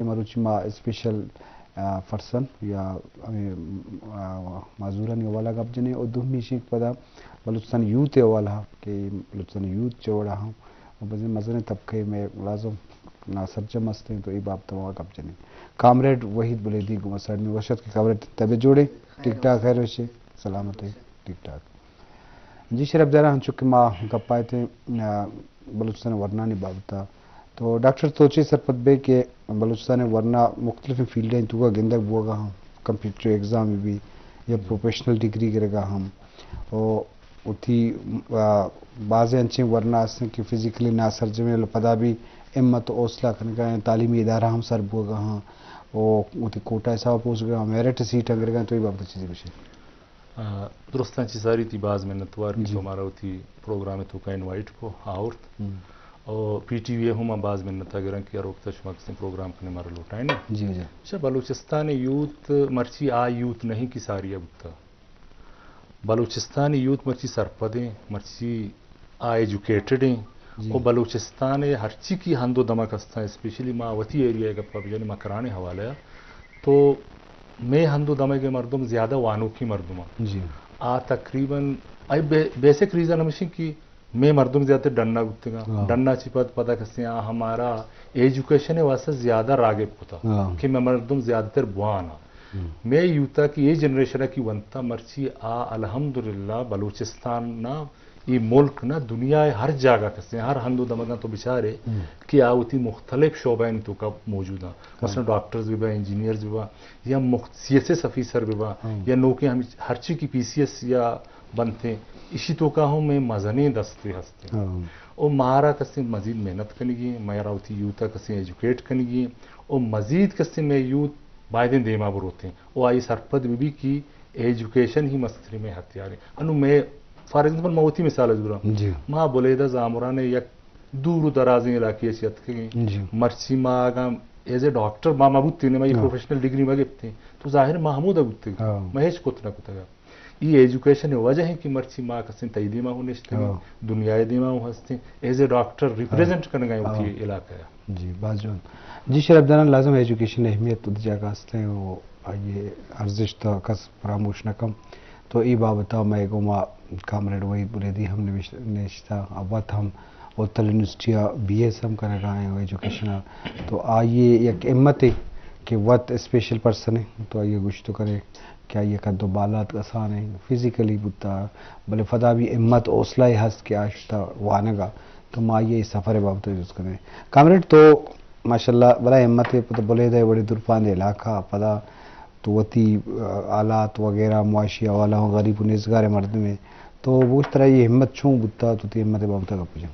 مروچی ما اسپیشل، آ، پرسن یا ہمیں، آ، معذورانی حوالہ گپ جنیں، اور دومی ایشی کہ پدا بلوچستان یوتھ ءِ حوالہ کہ بلوچستان یوتھ چوڑا ہم اور بزن مزن طبقے میں لازم ناسرجم ہستیں، تو ای بابت ما گپ جنیں۔ کامریڈ وحید بلیدی گوں سر میں وشت کہ کامریڈ طبیعت جوڑے، ٹھیک ٹھاک، خیر وشے، سلامت ہے، ٹھیک ٹھاک۔ جی شرف دارا، ہنچو کہ ما گپ آئے تھے، آ، بلوچستان ورنانی بابتا، تو ڈاکٹر تو چے سرپد بے کہ بلوچستان ورنا مختلف فیلڈیں توکا گندگ بوگا ہم، کمپیٹیٹو ایگزام بھی یا پروفیشنل ڈگری گرگا ہم، او وتی، آ، بازیں انچیں ورنا ہستیں کہ فزیکلی ناسرجمیں، پدا بھی ہمت و حوصلہ کنگا ہیں، تعلیمی ادارہ ہم سر بوگا ہاں، او وتی کوٹا حساب پوسگا ہاں، میرٹ سیٹ گرگا ہیں، تو یہ بابت چیزیں بشے۔ آ، درستاں چہ ساری تئی باز منتوار کہ جی۔ تو مارا وتی پروگرام ءِ توکا انوائٹ کو آورت۔ ہم۔ او پی ٹی وی ءِ ہم باز منت گراں کہ ہر وقت شما کسیں پروگرام کنے مارا لوٹائیں۔ جی، جی۔ اچھا، بلوچستان یوتھ مرچی آ یوتھ نہیں کہ ساری بوتا۔ بلوچستان یوتھ مرچی سرپدیں، مرچی آ ایجوکیٹڈ ہیں۔ جی۔ و بلوچستان ہرچی کی ہند و دمک ہستاں، اسپیشلی ما وتی ایریا گپا بجنیں، مکران حوالہ تو مئے ہند و دمگ ءِ مردم زیادہ وانوکی مردم آں۔ جی۔ آ تقریباً، آئی بے-، بیسک ریزن ہمیش انت کہ مئے مردم زیادہ ڈنا بوتگاں۔ ہاں۔ ڈنا چی پد پدا کسے آ ہمارا ایجوکیشن ءِ واسطہ زیادہ راغب کتا، ہاں، کہ مئے مردم زیادہ تر بوان آں۔ ہم۔ مئے یوتا کی اے جنریشن کی ونتا مرچی آ الحمدللہ بلوچستان نا اے ملک نہ، دنیا ءِ ہر جاگہ کسے، ہر ہند و دمگاں تو بچارے ہم۔ کہ آ وتی مختلف شعبہ آنی توکا موجود آں۔ ہاں۔ مثلاً ڈاکٹرز بہ باں، انجینئرز بہ باں، یا مخت-، سی ایس ایس آفیسر بہ باں، ہاں۔ یا نوکیں ہم-، ہرچی کی پی سی ایس یا بنتیں، اشی توکا ہم مئے مزنیں دستے ہستیں۔ ہاں۔ او مارا کسے مزید محنت کنگی، مارا وتی یوتا کسے ایجوکیٹ کنگی، او مزید کسے مئے یوتھ بایدیں دیما بروتیں۔ او آئی سرپد بہ بی کہ ایجوکیشن ہی مستریں مئے ہتھیاریں۔ انو مئے، فار ایگزامپل، ما وتی مثال زوراں۔ جی۔ ما بلیدہ زامران یک دور و درازیں علاقے چہ اتکگیں۔ جی۔ مرچی ما اگاں ایز اے ڈاکٹر ما مہ بوتیں، ما یہ ہاں۔ پروفیشنل ڈگری مہ گپتیں، تو ظاہر ما ہمودا بوتگ۔ ہاں۔ ما ہچ کت نہ کتگا۔ ای ایجوکیشن وجہ ہیں کہ مرچی ما کسیں تئی دیما ہوں نشتگیں، ہاں۔ دنیا دیما ہوں ہستیں، ایز اے ڈاکٹر ریپریزنٹ ہاں۔ کنگا ہیں ہاں۔ وتی علاقہ۔ جی، باز جوان۔ جی، شرف داران، لازم ایجوکیشن اہمیت وتی جاگہ ہستیں و آئی ارزشت کس فراموش نہ کن۔ تو ای بابت ء مئے گوما کامریڈ وحید بلیدی ہم نوش-، نشتہ، وت ہم اوتل یونیورسٹی ء بی ایس ہم کنگا ہیں ایجوکیشن ء۔ تو آئی یک ہمت ہے کہ وت اسپیشل پرسن ہے، تو آئی گوشت کرے کہ آئی قد و بالات کسان ہیں، فزیکلی بوتا، بلے پدا بھی ہمت حوصلہ ہست کہ آشتا وانگا۔ تو ما آئی سفر بابت جست کریں۔ کامریڈ تو ماشاءاللہ، بلائیں ہمت ء پدا بلیدہ ء وڑے درپاندے علاقہ ء پدا تو وتی، آ، حالات وغیرہ معاشی حوالہ ہوں غریب و نیزگار مردمے۔ تو بگوش ترا یہ ہمت چون بوتا، تو تی ہمت بابت گپ جن۔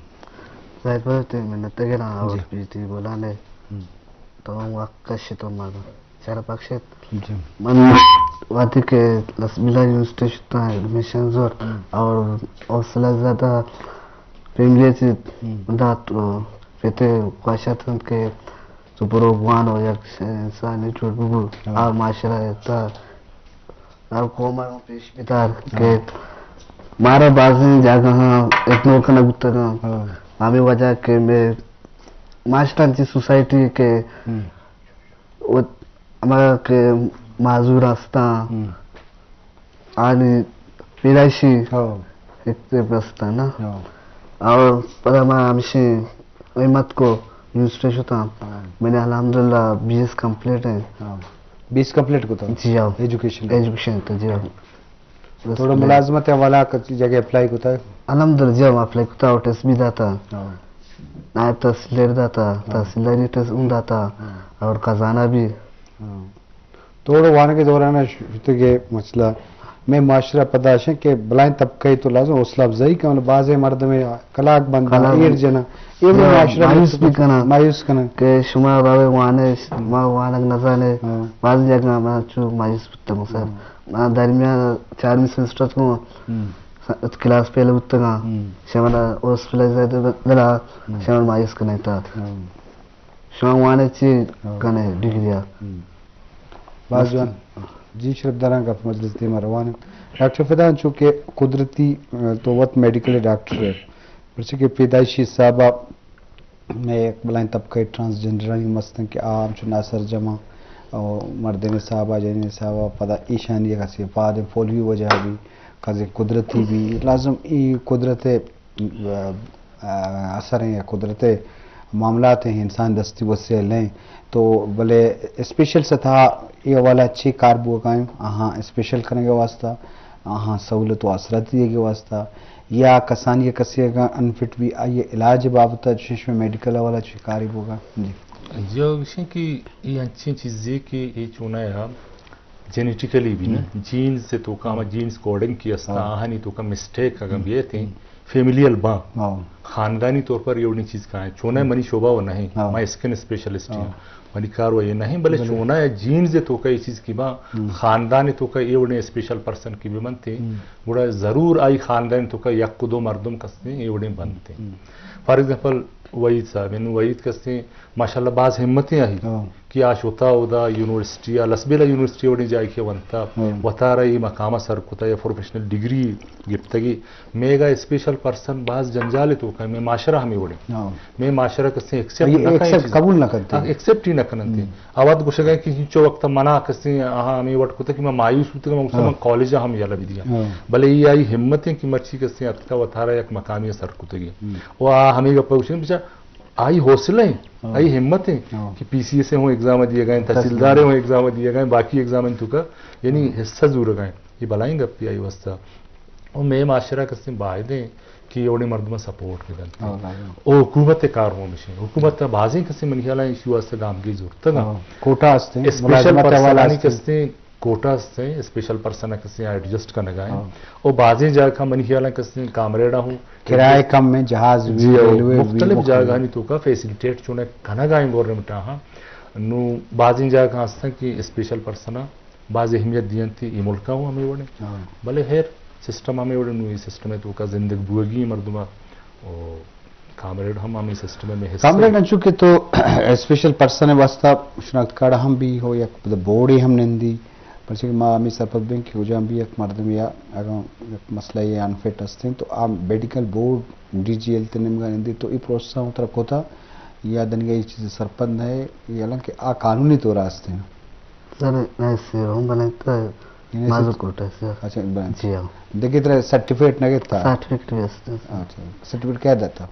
زاہد بھائی تی منت گراں اور جی۔ پی ٹی بولانے۔ ہم۔ تو ہم وقت کشت و مانا چر بخشت۔ جی۔ من وقتی کہ لسبیلہ یونیورسٹی شتا ایڈمیشن زور ہم۔ اور حوصلہ زیادہ فیملی سے ہم۔ دات و پتے خواہشات ہم کہ تو برو بوان و یک انسانے جوڑ ببو۔ ہاں۔ آ معاشرہ تا، آ قوم ء پیش بدار ہاں۔ کہ مارا بازیں جاگہاں اگنور کنگ بوتگاں۔ ہاں۔ ہمیں وجہ کہ میں معاشرہ انچی سوسائٹی کہ ہم۔ و ہما کہ معذور ہستاں، ہم۔ آنی پیدائشی ہو۔ اختلاف است نا۔ ہو۔ اور پدا ما ہمشی ہمت کو یونیورسٹی شتاں۔ ہاں۔ میں نے الحمدللہ بی ایس کمپلیٹ ہیں۔ ہاں۔ بی ایس کمپلیٹ کو تھا؟ جی ہاں۔ ایجوکیشن؟ ایجوکیشن تو جی ہاں۔ بس تھوڑا میں ملازمت ہے والا کچھ جگہ اپلائی کو تھا؟ الحمدللہ جی ہاں، اپلائی کو تھا اور ٹیسٹ بھی داتا۔ ہاں۔ نائب تحصیلدار داتا، ہاں۔ تحصیلداری ٹیسٹ اون داتا ہاں۔ اور خزانہ بھی۔ ہاں۔ توڑ وانگ ء دوران ء شتگ ء مسئلہ مئے معاشرہ پدا اش انت کہ بلائیں طبقہ ء تو لازم حوصلہ افزائی کن، بازیں مردم ء کلاگ بنداں، کلاگ ایر جناں، اے ہاں، معاشرہ مایوس بھی کناں۔ مایوس کناں۔ کہ شما بابے وانے، ہاں۔ ما وانگ نزانے، ہاں۔ بعض جگہ ما چو مایوس بوتگوں سر۔ ہاں۔ ما درمیان چارمی سمسٹر کو ہم۔ س-، کلاس فیل بوتگاں۔ ہم۔ شمارا حوصلہ زیادہ دلا، ہم۔ شمار مایوس کنیتا۔ ہم۔ شما وانے چی ہاں۔ کنے ڈگری ء؟ ہم۔ باز جوان۔ جی شرف داراں گپ مجلس دیما روان انت۔ ڈاکٹر فدا انچو کہ قدرتی، ء، تو وت میڈیکل ڈاکٹر ہے۔ پرچہ کہ پیدائشی حساب ء مئے یک بلائیں طبقہ ٹرانسجینڈرانی مستن کہ آ ہمچو ناسرجم آں، او مردین حساب ءَ، جنین حساب ءَ، پدا ایشانی یک ہسے پادیں پولیو وجہ بی، کزیں قدرتی بی، لازم ای قدرت ءِ، آ، آ، اثر ایں یا قدرت ءِ معاملات ایں، انسان دستی وسیلہ ایں۔ تو بلے اسپیشل سطح ءَ اے حوالہ چی کار بوگا ایں؟ آہاں اسپیشل کنگ ءِ واسطہ، آہاں سہولت و آسراتی دیگ ءِ واسطہ، یا کسانی ءَ کسے اگاں انفٹ بی، آئی ءِ علاج ءِ بابت ءَ چشیں میڈیکل حوالہ چی کارے بوگا؟ جی۔ جی، او گوشیں کہ اے انچیں چیزے کہ اے چونایا جینیٹیکلی بی نا، ہم۔ جینز ءِ توکا، ہما ہم۔ جینز کوڈنگ کہ استاں، ہاں۔ آہانی توکا مسٹیک اگاں ہم۔ بیت ایں، ہم۔ فیملیل باں، ہاں۔ خاندانی طور پر اے وڑیں چیز کائیں۔ چونایا ہم۔ منی شعبہ و نہیں، ہاں۔ ما اسکن اسپیشلسٹ ہاں۔ ہاں۔ منی کار و اے نہیں، بلے بلے۔ چونایا جینز ءِ توکا اے چیز کہ باں، ہم۔ خاندان ءِ توکا اے وڑیں اسپیشل پرسن کہ بی بنت ایں، ہم۔ گڑا ضرور آئی خاندان ءِ توکا یک و دو مردم کستیں اے وڑیں بنت ایں۔ ہم۔ فار ایگزامپل، وحید صاحب، انوں وحید کستیں ماشاءاللہ باز ہمتیں آئی ہاں۔ کہ آ شتا اودا یونیورسٹی ءَ، لسبیلہ یونیورسٹی وڑیں جاہے کہ ونتا، ہاں۔ وتارا اے مقام ءَ سر کتا یا پروفیشنل ڈگری گپتگی۔ مئیگا اسپیشل پرسن باز جنجال ءِ توکا، مئے معاشرہ ہمے وڑیں۔ ہاں۔ مئے معاشرہ کسے ایکسپٹ اے نہ کنت ایکسپٹ چیز۔ قبول نہ کنت۔ ہاں، ایکسپٹ ہی نہ کننت۔ ہم۔ آ وت گوشگا کہ ہنچو وقت منا کسے آہاں ہمے وٹ کتا کہ من مایوس بوتگاں، من گوشتگ ہاں۔ من کالج ءَ ہم یلہ بدیاں۔ ہاں۔ بلے اے آئی ہمت ایں کہ مرچی کسے اتکا وتارا یک مقامی ءَ سر کتگی۔ ہم۔ و آ ہمے گپا گوشیں بچا آئی حوصلہ ایں، ہاں۔ آئی ہمت ایں ہاں۔ کہ پی سی ایس ءِ ہوں ایگزام دیگا ایں، تحصیلدار۔ تحصیلدار ءِ ہوں ایگزام دیگا ایں، باقی ایگزامانی توکا، یعنی ہاں۔ حصہ زورگا ایں۔ اے بلائیں گپے آئی واسطہ۔ او مئے معاشرہ کسے باید ایں کہ اے وڑیں مردماں سپورٹ بدنت۔ ہاں، لازم۔ او حکومت ءِ کار ہوں ہمیش ایں۔ حکومت ءَ بازیں کسے منی خیال ءَ ایشی واسطہ گامگیج زرتگ اں۔ ہاں، کوٹا ہستیں، اسپیشل ملازمت ءِ حوالہ پرسنانی ہستیں۔ کسے کوٹا ہستیں، اسپیشل پرسن ءَ کسے ایڈجسٹ کنگا ایں۔ ہاں۔ او بازیں جاگہ منی خیال ءَ کسے کامریڈ ءَ ہوں کرایا کم ایں، جہاز بی، جی، او ریلوے بی، مختلف مختلف۔ جاگہانی توکا فیسلیٹیٹ چونایا کنگا ایں گورنمنٹ ءَ ہاں۔ نوں بازیں جاگہ ہستاں کہ اسپیشل پرسن ءَ باز اہمیت دینت، اے ملک ءَ ہوں ہمے وڑیں۔ ہاں۔ بلے خیر، سسٹم ہمے وڑیں، نوں اے سسٹم ءِ توکا زندگ بوگی ایں مردم ءَ۔ او کامریڈ ہم ہمے سسٹم ءِ مئے حصہ۔ کامریڈ انچو کہ تو اسپیشل پرسن ءِ واسطہ شناخت کارڈ ہم بی ہو، یک بورڈے ہم نندی، پرچہ کہ ما ہمے سرپد بیں کہ کجام بی یک مردمے ءَ اگاں یک مسئلہ ءَ انفٹ ہستیں تو آ میڈیکل بورڈ ڈی جی ہیلتھ ءِ نیمگا نندی، تو اے پروسیس ءَ ہوں ترا کتا یا دنیگا اے چیز سرپد نہ ئے، حالانکہ آ قانونی طور ءَ ہستیں۔ سر، نہ سر، ہوں بلے تو یعنی معذور سر کوٹا سر۔ اچھا، بلے۔ جی ہاں۔ دگہ ترا سرٹیفکیٹ نہ گتا؟ سرٹیفکیٹ بھی ہستیں۔ اچھا، سرٹیفکیٹ کیا داتا؟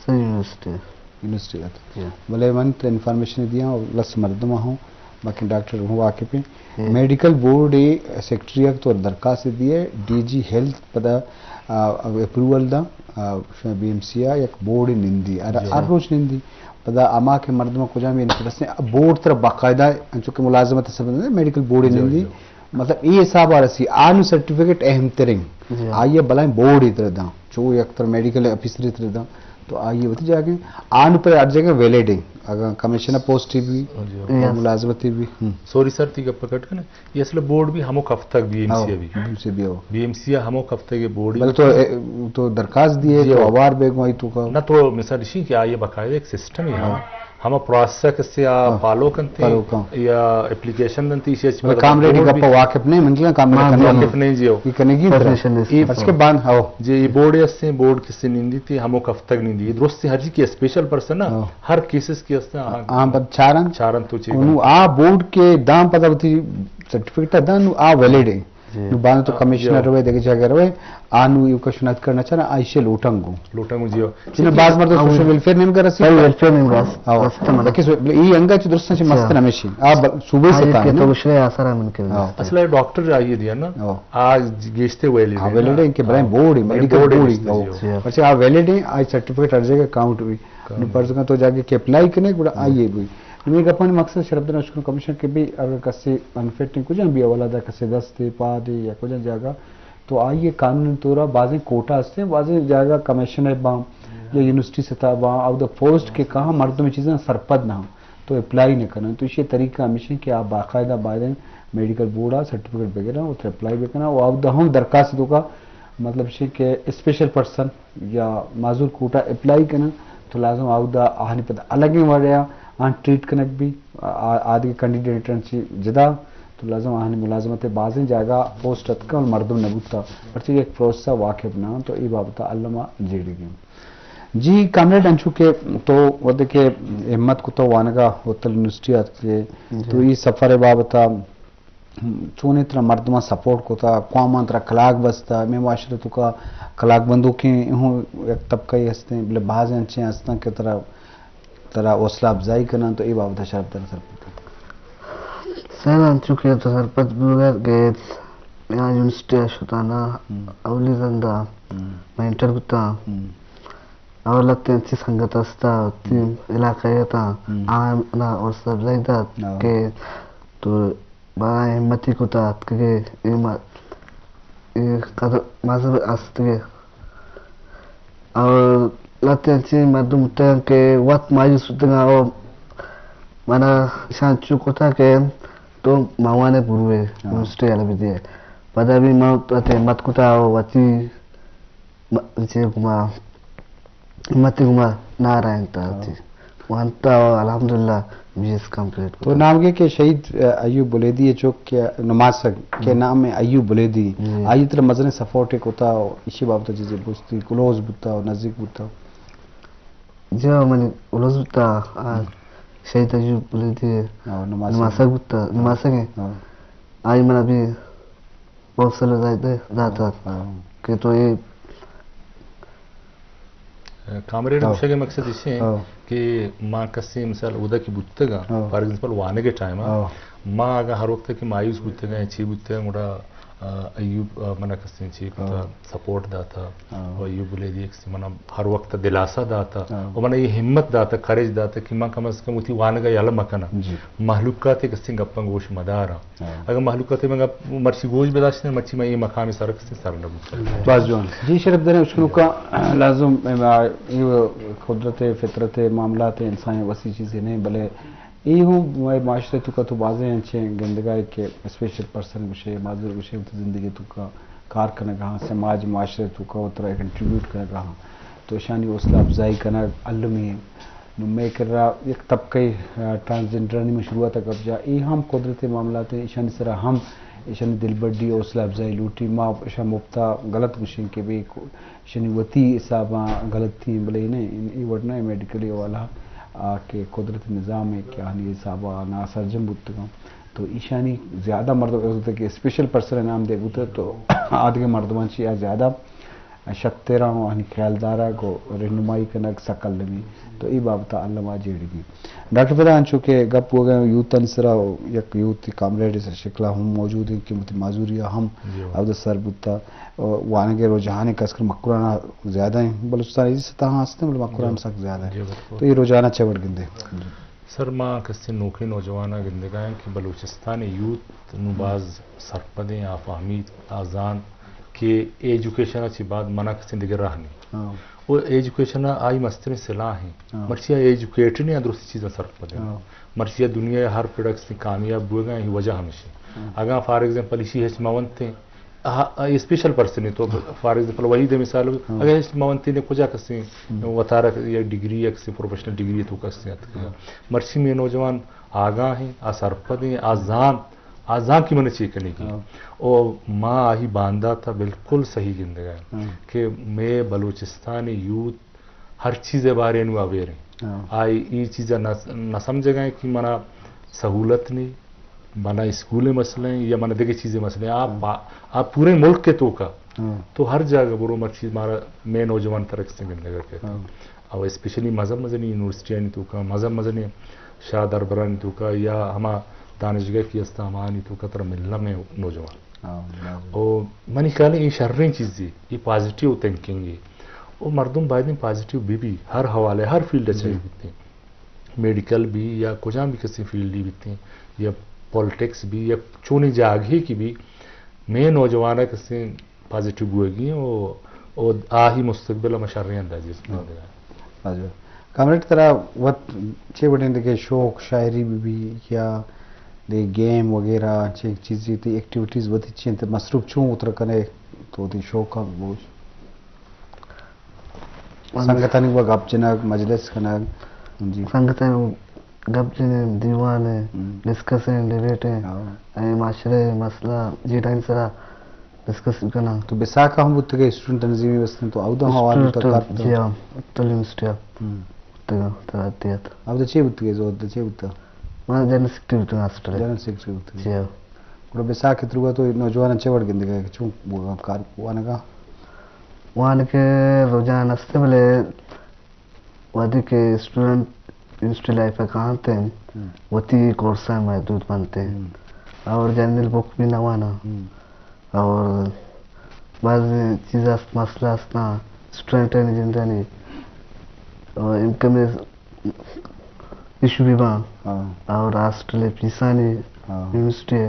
سر، یونیورسٹی۔ یونیورسٹی داتا۔ جی ہاں۔ بلے من ترا انفارمیشن دیاں اور لس مردم ہوں، باقی ڈاکٹر ہوں واقف ہیں۔ ہوں۔ میڈیکل بورڈ ءِ سیکرٹری ءَ تو درخواست دیئے، ڈی جی ہیلتھ پدا، آ، اپروول دا، آ، بی ایم سی ءَ یک بورڈے نندی۔ ہر، جی۔ ہر روچ نندی۔ پدا ہما کہ مردم کجام انفٹ ہستیں، بورڈ ترا باقاعدہ، انچو کہ ملازمت ءِ سبب میڈیکل بورڈے جی، نندی۔ جی۔ مطلب، اے حساب ءَ رسی، آ نوں سرٹیفکیٹ اہم تریں۔ جی۔ آئی ءَ بلائیں بورڈے ترا داں، چو یک تر میڈیکل آفیسرے ترا داں، تو آئی ءَ وتی جاگہ، آ نوں پر ہر جگہ ویلڈ ایں۔ اگاں کمشنر پوسٹ بی، جی۔ ملازمت بی۔ ہم۔ سوری سر، تئی گپ کٹ کناں۔ اے اصل بورڈ بی ہمک ہفتگ بی ایم سی ءَ بی۔ بی ایم سی ءَ بی، او۔ بی ایم سی ءَ ہمک ہفتگ بورڈ بی۔ بلے تو، اے، تو درخواست دیئے، جی، تو او۔ ہوار بیگو آئی توکا۔ نہ تو مثال اشی کہ آئی ءَ باقاعدہ یک سسٹم ایں، ہاں۔ ہما پروسیس ءَ کسے آ ہاں۔ فالو کنت ایں، فالو کن۔ یا اپلیکیشن دنت ایں، ایشی ءَ چہ بلے پدا کامریڈ بورڈ بی گپا واقف نہ ایں، من کہاں کامریڈ ہاں، کنگ واقف نہ ایں جی او۔ اے کنگی ترا۔ پروفیشنل اے پرچہ کہ بان، ہاں۔ جی، اے بورڈ ہستیں، بورڈ کسے نندیت ایں، ہمک ہفتگ نندی۔ اے درستیں ہر چیز کہ اسپیشل پرسن نا، ہاں۔ ہر کیسز کہ ہستیں، ہاں۔ آ پد چارن۔ چارن تو چے انوں آ بورڈ کہ داں پدا وتی سرٹیفکیٹ داں، نوں آ ویلڈ ایں۔ جی۔ نوں باندا تو آ، کمشنر جی۔ روئے، دگہ جاگہ روئے، آ نوں ایوکا شناخت کارڈ نہ چاراں، آ ایشی ءَ لوٹاں گوں۔ لوٹاں گوں، جی۔ چوناہا باز مردم سوشل ویلفیئر نیمگا رسی۔ سوشل ویلفیئر نیمگا رسی۔ ہاں۔ رسی تو منا۔ لیکن سو-، اے انگا چہ درستاں چہ مستر ہمیشی۔ آ ب-، صوبے آ ستا یہ ہے تو نا۔ دوسرے آثار ہم ان کے ہاں۔ اصل ءَ ڈاکٹر آئی ءَ دیا نا۔ ہاں۔ آ گیشتے ویلڈ ہاں، ایں نا۔ ویلڈ ایں کہ بلائیں ہاں۔ بورڈ ایں، بلائیں میڈیکل بورڈ ایں بورڈ ایں۔ جی۔ اچھا، آ ویلڈ ایں، آئی سرٹیفکیٹ ہر جگہ کاؤنٹ بی۔ کاؤنٹ۔ نوں پرز کن تو جاگہ کہ اپلائی کنے، گڑا آئی ءَ بی۔ نوں اے گپانی مقصد شرف دار اشکنوں کمشن کہ بی اگر کسے انفٹ ایں کجام بی حوالہ دا، کسے دستے، پادے یا کجام جاگہ، تو آئی ءَ قانونی طور ءَ بازیں کوٹا ہستیں، بازیں جاگہ کمشنر باں یا یونیورسٹی سطح باں، اودا پوسٹ کہ کاہاں مردم اے چیزاں سرپد نہ ایں، تو اپلائی نہ کناں۔ تو ایشی طریقہ ہمیش ایں کہ آ باقاعدہ باید ایں میڈیکل بورڈ ءَ سرٹیفکیٹ بگراں، اوترا اپلائی بکناں، و اودا ہم درخواست توکا مطلب ایش ایں کہ اسپیشل پرسن یا معذور کوٹا اپلائی کناں، تو لازم اودا آہانی پدا الگیں وڑے ءَ آہاں ٹریٹ کنگ بی، آ، آ، آدگہ کینڈیڈیٹاں چہ جدا، تو لازم آہانی ملازمت ءِ بازیں جاگہ پوسٹ اتکاں، مردم نہ بوتا، پرچہ یک پروسیس ءَ واقف نہ ایں، تو اے بابت ءَ الم ءَ جیڑگی ایں۔ جی کامریڈ، انچو کہ تو وھدے کہ ہمت کتا وانگا ہوتل یونیورسٹی آتکے، جی۔ تو ای سفر بابتا چونیں ترا مردماں سپورٹ کتا، قوماں ترا کلاگ بستا، مئے معاشرے توکا کلاگ بندوکیں ہوں یک طبقہ ہی ہستیں، بلے بازیں انچیں ہستاں کہ ترا، ترا حوصلہ افزائی کناں، تو اے بابت شرف در سرپد۔ سر، انچو کہ تو سرپد بوگا کہ یا یونیورسٹی شتانا ہم۔ اولی رندا ہم۔ میں انٹر بوتا۔ ہم۔ اور لتے انچی سنگت استا، تیم ہم۔ علاقہ تا، ہم۔ آ منا حوصلہ افزائی دات ہاں۔ کہ تو بارا ہمتی کتا اتکگے، اے ما-، اے قدر مذہب استگے۔ اور لہتے انچیں مردم بوتگاں کہ وت مایوس بوتگاں اور منا اشان چو کتا کہ تو ماوانے بروے، ہاں۔ یونیورسٹی والا بدے۔ پدا بھی ما وت ہمت کتا اور وتی م-، چی گما، ہمتی گما نہ رہنتا ہاں۔ تھی۔ وانتا و الحمدللہ بی ایس کمپلیٹ تو کتا۔ نام گے کہ شہید، ا، ایوب بلیدی ہے چوک کہ نماسگ کہ ہم۔ نام ہے ایوب بلیدی۔ جی۔ آئی تر مزن سپورٹ کتا، اسی بابت چیزیں بوستی، کلوز بوتا و نزدیک بوتا۔ جی، منی کلوز بوتا، آ، ہم۔ شہید ایوب بلیدی ہاں، نماسگ۔ نماسگ بوتا، ہاں۔ نماسگ ہے۔ ہاں۔ آئی من ابھی بہت سلو زیادہ زیادہ ہاں۔ کہ تو یہ کامریڈ ہاں۔ گوشگ ءِ مقصد ایش ایں ہاں۔ کہ ما کسے مثال اودا کہ بوتگاں، ہاں۔ فار ایگزامپل وانگ ءِ ٹائم ءَ، ہاں۔ ما اگاں ہر وقت کہ مایوس بوتگاں یا چی بوتگاں، گڑا، آ، ایوب، آ، منا کسے چی کتا، ہاں۔ سپورٹ داتا، ہاں۔ و ایوب بلیدی کسے منا ہر وقت دلاسا داتا، ہاں۔ و منا یہ ہمت داتا، کریج داتا کہ ما کم از کم وتی وانگ ءَ یلہ مکناں۔ جی۔ مہلوکات ءِ کسے گپاں گوش مداراں۔ ہاں۔ اگاں مہلوکات ءِ من گپ مرچی گوش بداشتیں، مرچی من اے مقام ءِ سر ءَ کسے سر نہ بوتاں۔ باز جوان۔ جی شرف داریں اشکنوکاں، لازم اے ما، اے قدرت ءِ، فطرت ءِ، معاملات ءِ، انسان ءِ وسی چیزے نہ ایں، بلے اے ہوں مئے معاشرے توکا تو بازیں انچیں گندگا ئے کہ اسپیشل پرسن گوشے، معذور گوشے، وتی زندگی توکا کار کنگا ہاں، سماج معاشرے توکا وترا کنٹریبیوٹ کنگا ہاں، تو اشانی حوصلہ افزائی کنگ المی ایں۔ نوں مئے کرا یک طبقہ ئے، آ، ٹرانسجینڈرانی من شروعات ءَ گپ جا، اے ہم قدرت ءِ معاملات ایں، ایشانی سرا ہم ایشانی دلبڈی، حوصلہ افزائی لوٹی۔ ما ایشاں مپتا غلط گوشیں کہ بے کو-، ایشانی وتی حساباں غلطی ایں، بلے نہ، اے وڑ نہ، میڈیکلی حوالہ آ کہ قدرت نظام ایں کہ آنی حسابا ناسرجم بوتگاں۔ تو ایشانی زیادہ مردم ہوتا کہ اسپیشل پرسن نام دے بوتا تو آدگہ مردمان چی آ زیادہ شترا آنی خیال دارگ و رہنمائی کنگ سک المی۔ تو ای بابت ءَ الما جیڑگی۔ ڈاکٹر فدا، انچو کہ گپ بوگ ءَ یوتھ آنی سرا، یک یوتھ کامریڈ ءِ شکل ءَ ہم موجود ایں کہ وتی معذوری ءَ ہم جی۔ اودا سر بوتا۔ وانگ ءِ رجحان کس کر مکران ءَ زیادہ ایں، بلوچستان ءَ سطح ہستیں، بلے مکران جی۔ سک زیادہ ایں۔ جی، بالکل۔ تو اے رجحان ءَ چہ وڑ گندے؟ سر، ما کسے نوکیں نوجواناں گندگا ایں کہ بلوچستان ءِ یوتھ نوں باز سرپدیں، آ فہمیت، آ زان کہ ایجوکیشن ءَ چہ بعد منا کسے دگہ راہ نیں۔ ہاں۔ و ایجوکیشن ءَ آئی مستریں سلاہ ایں۔ ہاں۔ مرچی آ ایجوکیٹڈ ایں، آ درستی چیزاں سرپد ایں۔ ہاں۔ مرچی آ دنیا ءِ ہر پڑ ءَ کسے کامیاب بوگا ایں، وجہ ہمیش ایں۔ ہاں۔ اگاں فار ایگزامپل ایشی ہچ مہ ونتیں، آ، آ، اسپیشل پرسن ایں تو، فار ایگزامپل وحید ءِ مثال، ہاں۔ اگاں ہچ مہ ونتیں، کجا کسے ہاں۔ وتارا یک ڈگری یا کسے پروفیشنل ڈگری تو کسے اتکگا۔ ہاں۔ مرچی مئے نوجوان آگاہ ایں، آ سرپد ایں، آ زان، آ زان کہ من چے کنگی۔ ہاں۔ او ما آہی باندات ءَ بالکل صحیح گندگا ایں ہاں۔ کہ مئے بلوچستان ءِ یوتھ ہر چیز ءِ بارے نوں اویئر ایں۔ ہاں۔ آئی ای چیز ءَ نہ، نہ سمجھگا ایں کہ منا سہولت نیں، منا اسکول ءِ مسئلہ ایں یا منا دگہ چیز ءِ مسئلہ ایں۔ آ ہاں۔ پا-، آ پورے ملک ءِ توکا ہاں۔ تو ہر جاگہ برو مرچی مارا مئے نوجوان ترک سے گندگا کہتے۔ ہاں۔ او اسپیشلی مزن مزنیں یونیورسٹیانی توکا، مزن مزنیں شاہ دربرانی توکا یا ہما دانشگاہ کی استا ہمانی توکا ترا ملنا مئے نوجوان۔ ہاں، بالکل۔ او منی خیال ءَ اے شریں چیزے، اے پازیٹیو تھنکنگ اے۔ او مردم باید ایں پازیٹیو بہ بی، ہر حوالے، ہر فیلڈ ءَ چاہے جی۔ بیتیں۔ میڈیکل بی یا کجام بھی کسی فیلڈ بیتیں یا پالیٹکس بی یا چونیں جاگہے کی بی، مئے نوجوان ءَ کسیں پازیٹیو بوگی ایں و، و آہی مستقبل ءَ ما شریں اندازے ءَ ہاں۔ گندگا۔ واجہ۔ کامریڈ ترا وت چے وڑیں دگہ شوق شاعری بہ بی یا دگہ گیم وغیرہ چے چیزے تئی ایکٹیویٹیز وتی چی انت مصروف چون وترا کنے تو وتی شوق ءَ بوش؟ سنگتانی گوں گپ جنگ، مجلس کنگ، جی۔ سنگتانی گوں گپ جنگ، دیوان ایں، ہم۔ ڈسکشن، ڈیبیٹ ایں، ہاں۔ اے معاشرے مسئلہ، جی ٹائم سرا ڈسکس کناں۔ تو بساکا ہم بوتگے، اسٹوڈنٹ تنظیمی بستن، تو اودا ہم آوار بوتا، اسٹوڈنٹ، کار بوتا؟ جی ہاں، تلیم اسٹوڈنٹ ہم۔ بوتگا، ترا دیت۔ اودا چے بوتگے، زور دا چے بوتا؟ من جنرل سیکرٹری بوتگا ہاسٹل۔ جنرل سیکرٹری بوتگے۔ جی ہاں۔ گڑا بساک تروا تو نوجواناں چے وڑ گندگا کہ چون بوگا کار وانگا؟ وانگ ء رجحان است، بلے وہدے کہ اسٹوڈنٹ یونیورسٹی لائف ء کاینت انت، ہم۔ وتی کورس ء محدود بنت انت۔ ہم۔ اور جنرل بک بھی نہ واناں۔ ہم۔ اور بعض چیز است، مسئلہ است نا، اسٹوڈنٹانی جندانی اور انکم ایشو بھی باں۔ ہاں۔ اور ہاسٹل فیسانی، ہاں۔ یونیورسٹی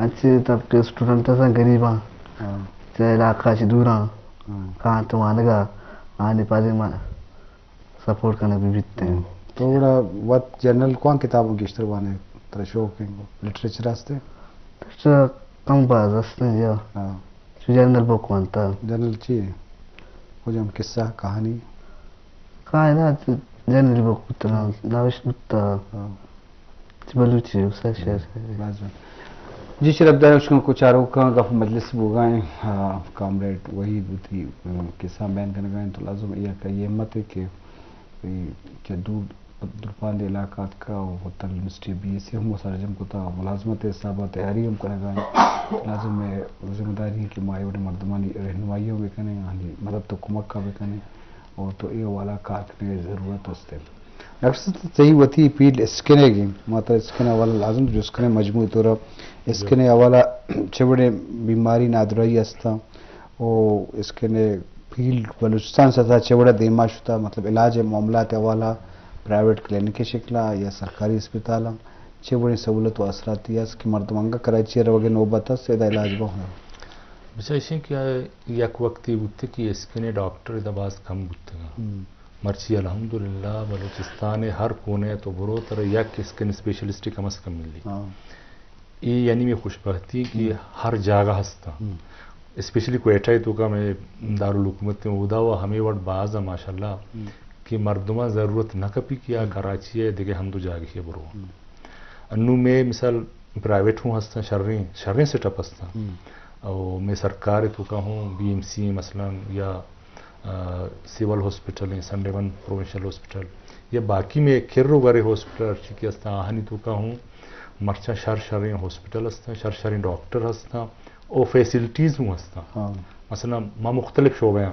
انچیں طبقے اسٹوڈنٹ است غریباں۔ ہاں۔ چہ علاقہ چہ دوراں۔ ہاں۔ کاینت وانگا، آنی پادے ما سپورٹ کنگ بہ بیت۔ تو گڑا وت جنرل کون کتاباں گیشتر وانے؟ ترا شوق انت لٹریچر است؟ لٹریچر کم باز است انت، جی۔ ہاں۔ چو جنرل بک وانتا۔ جنرل چی؟ کجام قصہ، کہانی؟ کائنات جنرل بک بوتا، نوشت بوتا۔ ہاں۔ بلوچی، استاد شعر۔ باز جوان۔ جی شرف دار، اشکن کو چاروکاں گپ مجلس بوگا ہیں، ہاں، کامریڈ وحید وتی، ام، قصہ بیان کنگا ہیں، تو لازم اے کہ اے ہمت ہے کہ اے کہ دور، دورپاندے علاقہ آتکا و تل یونیورسٹی بی ایس سی ہم سرجم کتا، ملازمت حسابا تیاری ہم کنگا ہیں۔ لازم ہے ذمہ داری کہ ما اے وڑیں مردمانی رہنمائی ہم بکنیں، آنی مدد تو کمک کا بکنیں، اور تو اے حوالہ کار کنگا ضرورت است ہے۔ ڈاکٹر صاحب، تئی وتی فیلڈ اسکن ء گیں، ما ترا اسکن ء حوالہ لازم جست کنیں، مجموعی طور ء اسکن ء حوالہ چہ وڑیں بیماری نادراہی ہستاں و اسکن ء فیلڈ بلوچستان سطح چہ وڑا دیما شتا، مطلب علاج ء معاملات ء حوالہ پرائیویٹ کلینک ء شکلا یا سرکاری اسپتالاں چہ وڑیں سہولت و آسراتی است کہ مردم انگا کراچی ء روگ ء نوبت است ادا علاج بہ ہوں؟ بچا ایشیں کہ یک وقتے بوتگ کہ اسکن ء ڈاکٹر ادا باز کم بوتگاں۔ ہم۔ مرچی الحمدللہ بلوچستان ء ہر کونے ء تو برو ترا یک اسکن اسپیشلسٹ کم از کم ملی۔ ہاں۔ اے یعنی مئے خوش بختی کہ ہم۔ ہر جاگہ ہستاں۔ ہم۔ اسپیشلی کوئٹہ ء توکا مئے دارالحکومت ء اودا و ہمے وڑ باز ء ماشاءاللہ ہم۔ کہ مردماں ضرورت نہ کپی کہ آ ہم۔ کراچی ء دگہ ہند و جاگہے ء برو۔ ہم۔ انوں مئے مثال پرائیویٹ ہوں ہستاں، شریں، شریں سیٹ اپ ہستاں۔ ہم۔ او مئے سرکار ء توکا ہوں بی ایم سی مثلاً یا، آ، سول ہاسپٹل ہیں، سنڈے ون پروونشل ہاسپٹل یا باقی مئے کر و گورے ہاسپٹل ہرچی کہ ہستاں، آہانی توکا ہوں مرچاں شر شریں ہاسپٹل ہستاں، شر شریں ڈاکٹر ہستاں او فیسلٹیز ہوں ہستاں۔ ہاں۔ مثلاً ما مختلف شعبہ ہیں،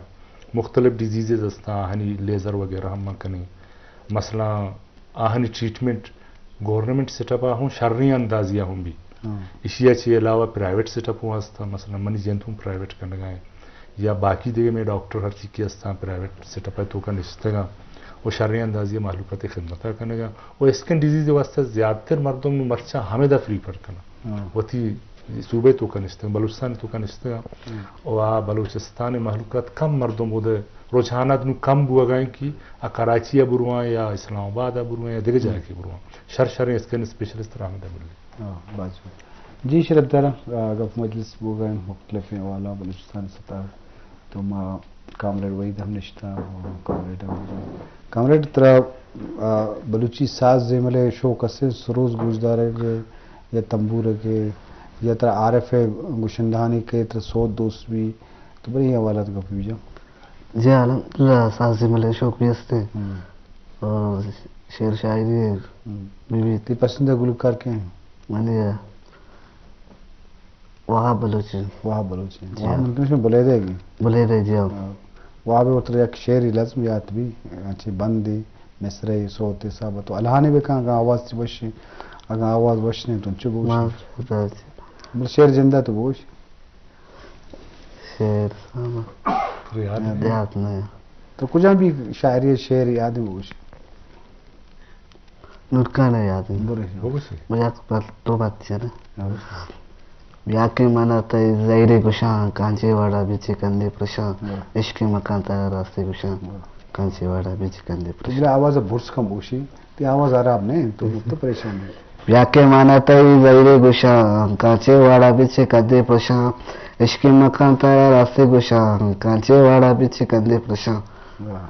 مختلف ڈیزیزز ہستاں، آہانی لیزر وغیرہ ہم من کنیں۔ مثلاً آہانی ٹریٹمنٹ گورنمنٹ سیٹ اپ ء ہوں شریں اندازی ء ہوں بی۔ ہاں۔ ایشی ء چہ علاوہ پرائیویٹ سیٹ اپ ہوں ہستاں، مثلاً منی جند ہوں پرائیویٹ کنگا ہیں یا باقی دگہ مئے ڈاکٹر ہرچی کہ ہستاں پرائیویٹ سیٹ اپ ء توکا نشتگاں و شریں اندازی ء مہلوک ء خدمت ء کنگا و اسکن ڈیزیز ء واسطہ زیادتر مردم نوں مرچاں ہمدا پریفر کناں۔ ہاں۔ وتی صوبہ توکا نشتگاں، بلوچستان توکا نشتگاں۔ ہم۔ و آ بلوچستان مہلوکات کم مردم اود رجحانات نوں کم بوگا ہیں کہ آ کراچی ء برواں یا اسلام آباد ء برواں یا دگہ ہم۔ جاگہ برواں۔ شر شریں اسکن اسپیشلسٹ ترا ہمدا ملی۔ ہاں، باز جوان۔ جی شرف دارا، آ، گپ مجلس بوگا ہیں مختلف حوالہ بلوچستان سطح تو ما کامریڈ وحید ہم نشتہ، کامریڈ ہم۔ کامریڈ ترا، آ، بلوچی ساز زیمل ء شوق است، سروز گوشدارگ ء یا تمبورگ ء یا ترا عارف ء گشندہانی کہ ترا سوت دوست بی، تو بلے اے حوالہ تو گپ بجا۔ جی الحمدللہ ساز زیمل ء شوق بھی است۔ ہم۔ اور شعر شاعری ہم۔ بھی بھی۔ تئی پسندیدہ گلوکار کئے ہیں؟ منی وہاب بلوچ۔ وہاب بلوچ۔ جی وہاب ہاں۔ ممکن ہے بلیدہ گی۔ بلیدہ جی ہاں۔ ہاں۔ وہاب وتر یک شعری لازم یات بی، اچھے بندی، مصرعی، سوت حساب تو الہانی بکن، اگاں آواز چی وشی، اگاں آواز وش نہیں تو چو بگوش۔ بس شعر جندہ تو بگوش۔ شعر ساما۔ یاد نہیں۔ یاد نہیں۔ تو کجا بھی شاعری شعر یاد نہیں بگوش۔ نورکان ء یاد انت۔ بگوش۔ بگوش۔ من یک بر دو بات چیزے۔ ہاں۔ بیا کہ من ء تئی زہیرے گوشاں، کانچے واڑا بچے کندے پرشاں، ہاں۔ عشق مکان ترا راستے گوشاں، ہاں۔ کانچے واڑا بچے کندے تو پرشاں۔ بلا آواز برز کم بگوشی، تی آواز حراب نہیں، تو، تو پریشان نہیں۔ بیا کہ من ء تئی زہیرے گوشاں، کانچے واڑا بچے کندے پرشاں، عشق مکان ترا راستے گوشاں، کانچے واڑا بچے کندے پرشاں۔ واہ۔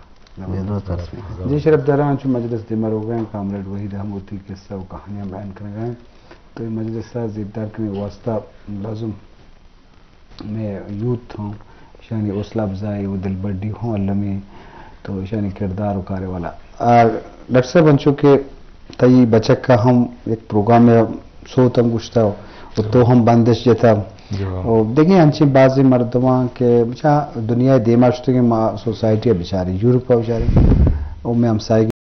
جی شرف داراں، چو مجلس دیما روگا ہیں، کامریڈ وحید ہم وتی قصہ و کہانیاں بیان کنگا ہیں۔ تو اے مجلس ء زیبدار کنگ واسطہ لازم مئے یوتھ ہوں، ایشانی حوصلہ افزائی و دلبڈی ہوں المی، تو ایشانی کردار و کارے والا۔ آ، ڈاکٹر صاحب، انچو کہ تئی بچک ءَ ہم یک پروگرام ءِ سوت ہم گوشتہ و تو ہم بندش جتہ۔ و دگہ انچیں بازیں مردماں کہ چہ دنیا ءِ دیما شتگیں، ما سوسائٹی ءَ بچاریں، یورپ ءَ بچاریں، و مئے ہمسائگ